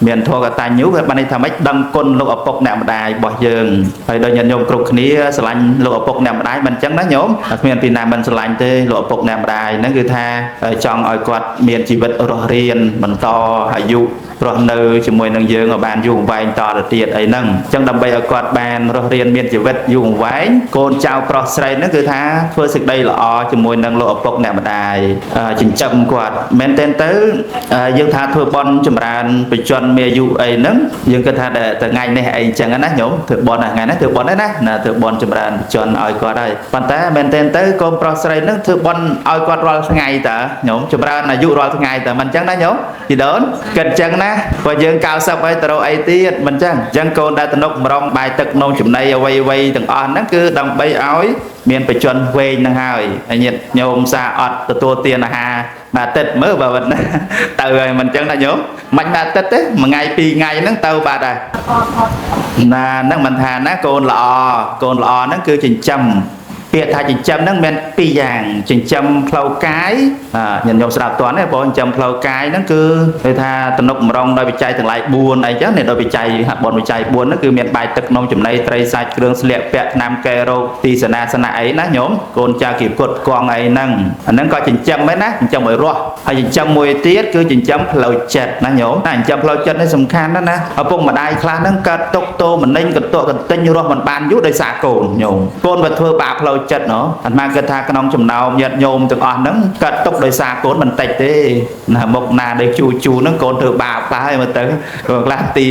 មានធម៌កតញ្ញូគឺបានន័យថាម៉េចដឹងគុណលោកឪពុកអ្នកម្ដាយរបស់យើងហើយដល់ញាតិញោមគ្រប់គ្នាស្រឡាញ់លោកឪពុកអ្នកម្ដាយមិនអញ្ចឹងណាញោមគ្មានពីណាមិនស្រឡាញ់ទេលោកឪពុកអ្នកម្ដាយហ្នឹងគឺថាចង់ឲ្យគាត់មានជីវិតរស់រានបន្តអាយុរស់នៅជាមួយនឹងយើងឲ្យបានយូរអង្វែងតទៅទៀតអីហ្នឹងអញ្ចឹងដើម្បីឲ្យគាត់បានរស់រានមានជីវិតយូរអង្វែងកូនចៅប្រុសស្រីហ្នឹងគឺថាធ្វើសេចក្តីល្អជាមួយនឹងលោកឪពុកអ្នកម្ដាយចិញ្ចឹមគាត់មែនទែនទៅយើងថាធ្វើបន់ចម្រើនបច្ចន់មានអាយុអីហ្នឹងយើងគិតថាតែថ្ងៃនេះអីអញ្ចឹងណាញោមធ្វើបន់ថ្ងៃនេះធ្វើបន់ណាណាធ្វើបន់ចម្រើនបច្ចន់ឲ្យគាត់ហើយប៉ុន្តែមែនទែនទៅកូនប្រុសស្រីហ្នឹងធ្វើបន់ឲ្យគាត់រាល់ថ្ងៃតើញោមចម្រើនអាយុរាល់ថ្ងៃតើមិនអញ្ចឹងណាញោមជីដូនគិតអញ្ចឹងណាព្រោះយើង90ហើយទៅរកអីទៀតមិនអញ្ចឹងអញ្ចឹងកូនដែលទំនុកម្រងបាយទឹកនំចំណីអ្វីអ្វីទាំងអស់ហ្នឹងគឺដើម្បីឲ្យមានបច្ចន់វែងហ្នឹងហើយហើយញាតិញោមសាអត់ទទួលទានអាហារមួយអាទិត្យមើលបើមិនទៅហើយមិនអញ្ចឹងណាញោមមិនមួយអាទិត្យទេមួយថ្ងៃពីរថ្ងៃហ្នឹងទៅបាត់ហើយណាហ្នឹងមិនថាណាកូនល្អកូនល្អហ្នឹងគឺចិញ្ចឹមពាក្យថាចិញ្ចឹមហ្នឹងមានពីរយ៉ាងចិញ្ចឹមផ្លូវកាយញាតិញោមស្ដាប់តន់ទេបងចិញ្ចឹមផ្លូវកាយហ្នឹងគឺគេថាទំនុកម្រងដោយបច្ច័យទាំងឡាយ4អីចឹងនេះដោយបច្ច័យហាក់បនបច្ច័យ4ហ្នឹងគឺមានបាយទឹកនំចំណីត្រីសាច់គ្រឿងស្លៀកពាក់ថ្នាំកែរោគទីសេនាសនៈអីណាញោមកូនចៅគេគុតគងអីហ្នឹងអាហ្នឹងក៏ចិញ្ចឹមដែរណាចិញ្ចឹមឲ្យរស់ហើយចិញ្ចឹមមួយទៀតគឺចិញ្ចឹមផ្លូវចិត្តណាញោមណាចិញ្ចឹមផ្លូវចិត្តនេះសំខាន់ណាស់ណាឪពុកម្ដាយខ្លះហ្នឹងកើតទុកទោមនិញកន្ទក់កន្ទិញរស់មិនបានយូរដោយសារកូនញោមកូនបើធ្វើបាបផ្លូវចិត្តណោះអាត្មាគិតថាក្នុងចំណោមញាតិញោមទាំងអស់ហ្នឹងកើតទុកដោយសារកូនមិនតិចទេណាមុខណាដែលជូជូហ្នឹងកូនធ្វើបាបខ្លះហើយមើលទៅកូនខ្លះទា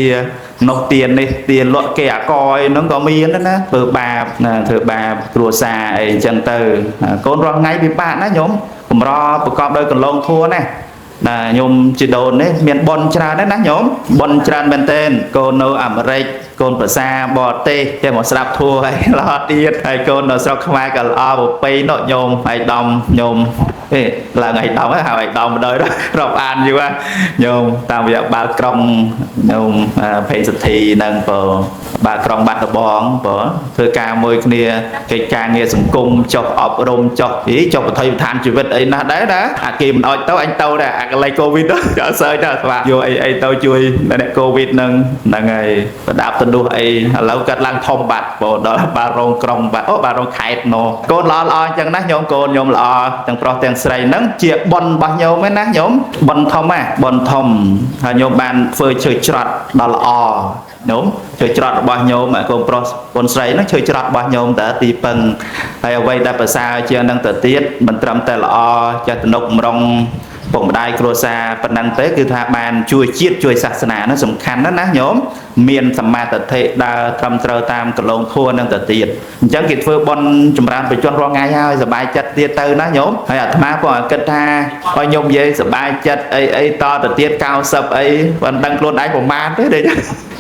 នោះទៀននេះទៀនលក់គេអាកយហ្នឹងក៏មានដែរណាធ្វើបាបណាធ្វើបាបគ្រួសារអីអញ្ចឹងទៅកូនរាល់ថ្ងៃពិបាកណាញោមកម្រប្រកបដោយកន្លងធัวណាណាញោមជីដូននេះមានប៉ុនច្រើនណាស់ណាញោមប៉ុនច្រើនមែនទែនកូននៅអាមេរិកកូនប្រសាបរទេសចេះមកស្ដាប់ធัวហើយល្អទៀតហើយកូននៅស្រុកខ្មែរក៏ល្អប្រពៃនោះញោមឯកដំញោមអេឡើងឯកដំហើយហៅឯកដំម្ដងរាប់អានយូរញោមតាមរយៈបាល់ក្រុងញោមភេងសទ្ធីនិងបើបាល់ក្រុងបាត់ដំបងបើធ្វើការមួយគ្នាកិច្ចការងារសង្គមចុះអប់រំចុះអីចុះបថុយឋានជីវិតអីណាស់ដែរណាអាគេមិនអោយទៅអញទៅដែរអាកន្លែងកូវីដទៅអត់សើចដែរស្វាយកអីអីទៅជួយអ្នកកូវីដហ្នឹងហ្នឹងហើយប្រដាប់ទណ្ឌុះអីឥឡូវកាត់ឡើងធំបាត់បើដល់បាល់រោងក្រុងបាត់អូបាល់រោងខេតណូកូនល្អល្អអញ្ចឹងណាញោមកូនញោមល្អទាំងប្រុសទាំងស្រីហ្នឹងជាបុណ្យរបស់ញោមឯណាញោមបុណ្យធំណាបុណ្យធំហើយញោមបានធ្វើឈើច្រត់ដល់ល្អញោមឈើច្រត់របស់ញោមកូនប្រុសកូនស្រីហ្នឹងឈើច្រត់របស់ញោមតើទីពឹងហើយអ្វីដែលប្រសើរជាងហ្នឹងទៅទៀតមិនត្រឹមតែល្អចេះទំនុកម្រងពុកម្ដាយគ្រួសារប៉ុណ្ណឹងទេគឺថាបានជួយជាតិជួយសាសនាហ្នឹងសំខាន់ណាស់ណាញោមមានសមាធិដើរត្រឹមត្រូវតាមកន្លងធัวហ្នឹងទៅទៀតអញ្ចឹងគេធ្វើបុណ្យចម្រើនបច្ចុប្បន្នរាល់ថ្ងៃហើយសប្បាយចិត្តទៀតទៅណាញោមហើយអាត្មាក៏គិតថាឲ្យញោមនិយាយសប្បាយចិត្តអីអីតទៅទៀត90អីមិនដឹងខ្លួនឯងប្រមាណទេទេ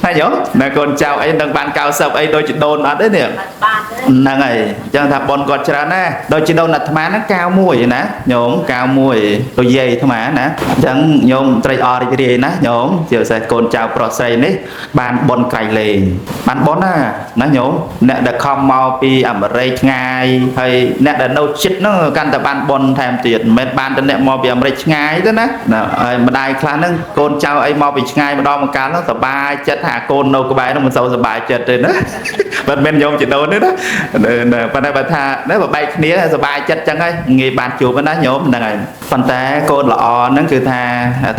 ណាញោមណាកូនចៅអីនឹងបាន90អីដូចជាដូនអត់ទេនេះ បានទេ ហ្នឹងហើយអញ្ចឹងថាប៉ុនគាត់ច្រើនណាស់ដូចជាដូនអាត្មាហ្នឹង91ណាញោម91ដូចយាយអាត្មាណាអញ្ចឹងញោមត្រេកអររីករាយណាញោមជាពិសេសកូនចៅប្រុសស្រីនេះបានប៉ុនក្រៃលែងបានប៉ុនណាណាញោមអ្នកដែលខំមកពីអាមេរិកឆ្ងាយហើយអ្នកដែលនៅជិតហ្នឹងកាន់តែបានប៉ុនថែមទៀតមិនមែនបានតែអ្នកមកពីអាមេរិកឆ្ងាយទេណាណាហើយម្ដាយខ្លះហ្នឹងកូនចៅអីមកពីឆ្ងាយម្ដងម្កាលហ្នឹងសប្បាយចិត្តថាកូននៅក្បែរហ្នឹងមិនសូវសប្បាយចិត្តទេណា មិនមែនញោមជីដូនទេណាណាប៉ុន្តែបើថាណាបើបែកគ្នាសប្បាយចិត្តចឹងហើយងាយបានជួបណាញោមហ្នឹងហើយប៉ុន្តែកូនល្អហ្នឹងគឺថា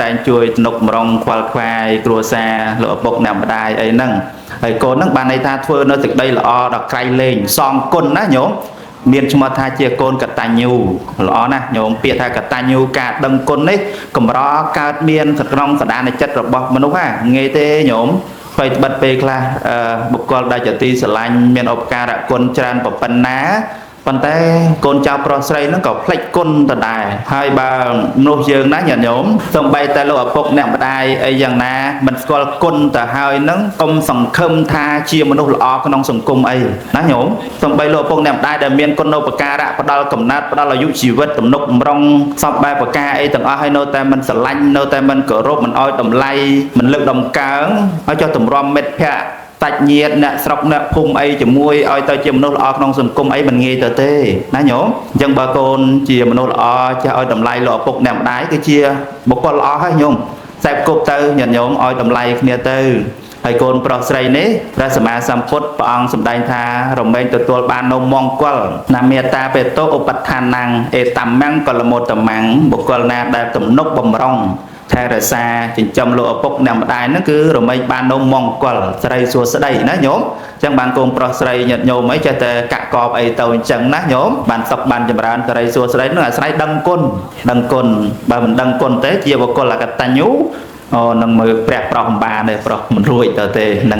តែងជួយទំនុកម្រងខ្វល់ខ្វាយគ្រួសារលោកឪពុកអ្នកម្ដាយអីហ្នឹងហើយកូនហ្នឹងបានន័យថាធ្វើនៅសេចក្តីល្អដល់ក្រៃលែងសងគុណណាញោមមានឈ្មោះថាជាកូនកតញ្ញូល្អណាស់ញោមពាក្យថាកតញ្ញូការដឹងគុណនេះកម្រកើតមានក្នុងសន្តានចិត្តរបស់មនុស្សហ่าងាយទេញោម អ្វីត្បិតពេលខ្លះបុគ្គលដែលជាទីស្រឡាញ់មានឧបការៈគុណច្រើនប៉ុណ្ណាប៉ុន្តែកូនចៅប្រុសស្រីហ្នឹងក៏ភ្លេចគុណដដែលហើយបើមនុស្សយើងណាញាតិញោមសំបីតែលោកឪពុកអ្នកម្ដាយអីយ៉ាងណាមិនស្គាល់គុណទៅហើយហ្នឹងកុំសង្ឃឹមថាជាមនុស្សល្អក្នុងសង្គមអីណាញោមសំបីលោកឪពុកអ្នកម្ដាយដែលមានគុណូបការៈផ្ដល់កំណត់ផ្ដល់អាយុជីវិតទំនុកបំរុងសពបែបប្រការអីទាំងអស់ហើយនៅតែមិនស្រឡាញ់នៅតែមិនគោរពមិនអោយតម្លៃមិនលើកតម្កើងហើយចុះទម្រាំមិត្តភក្តិតាច់ញាតអ្នកស្រុកអ្នកភូមិអីជាមួយឲ្យទៅជាមនុស្សល្អក្នុងសង្គមអីមិនងាយទៅទេណាញោមអញ្ចឹងបើកូនជាមនុស្សល្អចេះឲ្យតម្លៃលោកឪពុកអ្នកម្ដាយគឺជាបុគ្គលល្អហើយញោម សេពគប់ទៅញាតិញោមឲ្យតម្លៃគ្នាទៅហើយកូនប្រុសស្រីនេះព្រះសម្មាសម្ពុទ្ធព្រះអង្គសម្ដែងថារមែងទទួលបាននូវមង្គលណាមេតាបេតោឧបដ្ឋានំអេតមង្គលមោតមង្គបុគ្គលណាដែលទំនុកបំរុងថែរក្សាចិញ្ចឹមលោកឪពុកអ្នកម្ដាយហ្នឹងគឺរមែងបាននូវមង្គលស្រីសួស្តីណាញោមអញ្ចឹងបានកូនប្រុសស្រីញាតិញោមអីចេះតែកាក់កបអីទៅអញ្ចឹងណាញោមបានសុខបានចម្រើនស្រីសួស្តីហ្នឹងអាស្រ័យដឹងគុណដឹងគុណបើមិនដឹងគុណទេជាបុគ្គលអកតញ្ញូអូនឹងមើលព្រះប្រុសមិនបានទេប្រុសមិនរួចទៅទេហ្នឹង។